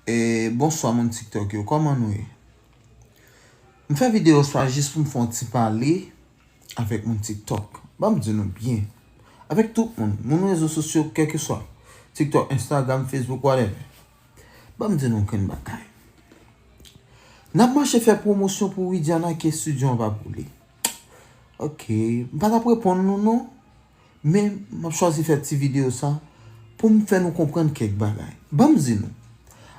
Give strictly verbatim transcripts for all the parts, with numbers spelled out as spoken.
E, bonswa moun TikTok yo, kòman nou ye? M fè videyo sa jis pou m fè yon ti pale avèk moun TikTok. Ban m di nou byen. Avèk tout moun, moun rezo sosyo, kèlkeswa. TikTok, Instagram, Facebook, whatever. Ban m di nou grenn bagay. N ap mache fè pwomosyon pou Widiana ke estidyo an pa pou li. Ok, m pa t ap reponn nou non. Men, m ap chwazi fè ti videyo sa pou m fè nou konprann kèk bagay. Ban m di nou,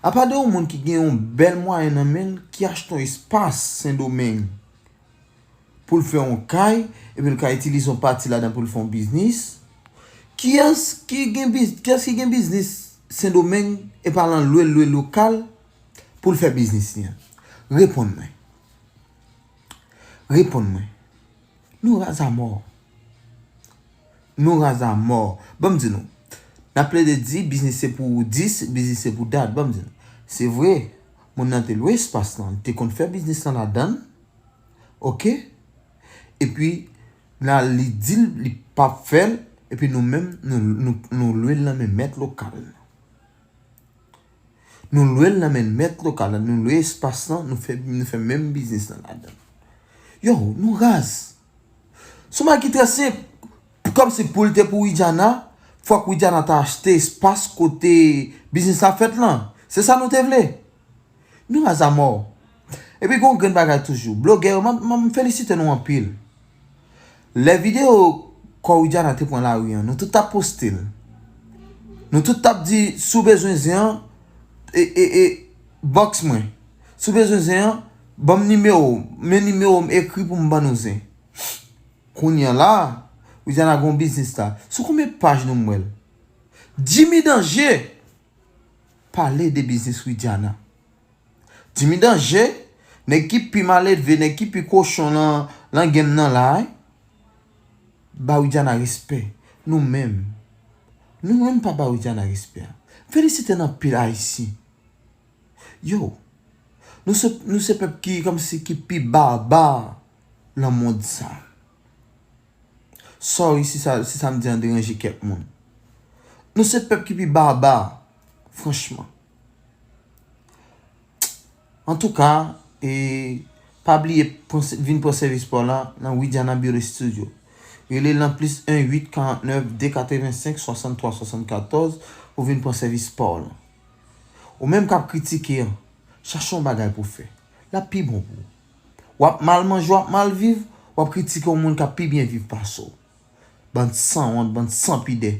apa de yon moun ki gen yon bèl mwayen nan men l, ki achte yon espas Sendomeng pou l fè yon kay, epi l ka itilize yon pati ladan pou l fè yon biznis, kiyès ki gen biz-, kiyès ki gen biznis Sendomeng e pa l al lwe, lwe lokal pou l fè biznis li an? Reponn mwen. Reponn mwen. Nou raz amò. Nou raz amò. Ban m di nou. N ap plede di, biznis se pou dis, biznis se pou dat. Ban m di nou. Se vre, moun nan te lwe espas lan, li te konn fè biznis lan ladan l. Ok? Epi, la, li di l, li p ap fè l, epi nou menm, nou, nou, nou lwe l nan men mèt lokal. Nou lwe l nan men mèt lokal la, nou lwe espas lan, nou fè, nou fè menm biznis lan ladan l. Yo, nou raz. Se yon bagay ki trè senp. Kòmsi pou l te pou Widiana, fòk Widiana ta achte espas kote biznis la fèt lan. Se sa nou te vle. Nou raz amò. Epi gen yon grenn bagay toujou. Blogè yo, m, m, m felisite nou anpil. Lè videyo kò Widiana te pran lari an, nou tout t ap poste l. Nou tout t ap di, si w bezwen zen an, e, e, e, box mwen. Si w bezwen zen an, ban m nimewo w. Men nimewo m, ekri pou m ban nou zen. Kounye a la, Widiana gen yon biznis la. Sou konbyen paj nou m wè l? Jimmy Danger pale de biznis Widiana. Jimmy Danger, nèg ki pi maledve, nèg ki pi kochon lan, lan game nan la, wi. Ba Widiana respè. Nou menm. Nou menm pa ba Widiana respè a. Felisite n anpil Ayisyen. Yo, nou se, nou se pèp ki, kòmsi ki pi baba lan mond sa. Sorry si sa, si sa m di an deranje kèk moun. Nou se pèp ki pi baba, franchman. Antouka, e, pa bliye pran sè-, vin pran sèvis pa w la nan Widiana Beauty Studio. Rele l nan plis en uit karant nèf de katrevensenk swasanntwa swasannkatòz pou vin pran sèvis pa w la. Ou menm k ap kritike an, chache yon bagay pou w fè. L ap pi bon pou ou. W ap mal manje, w ap mal viv, w ap kritike yon moun k ap pi byen viv pase w. Bann sanwont, bann sanpidè.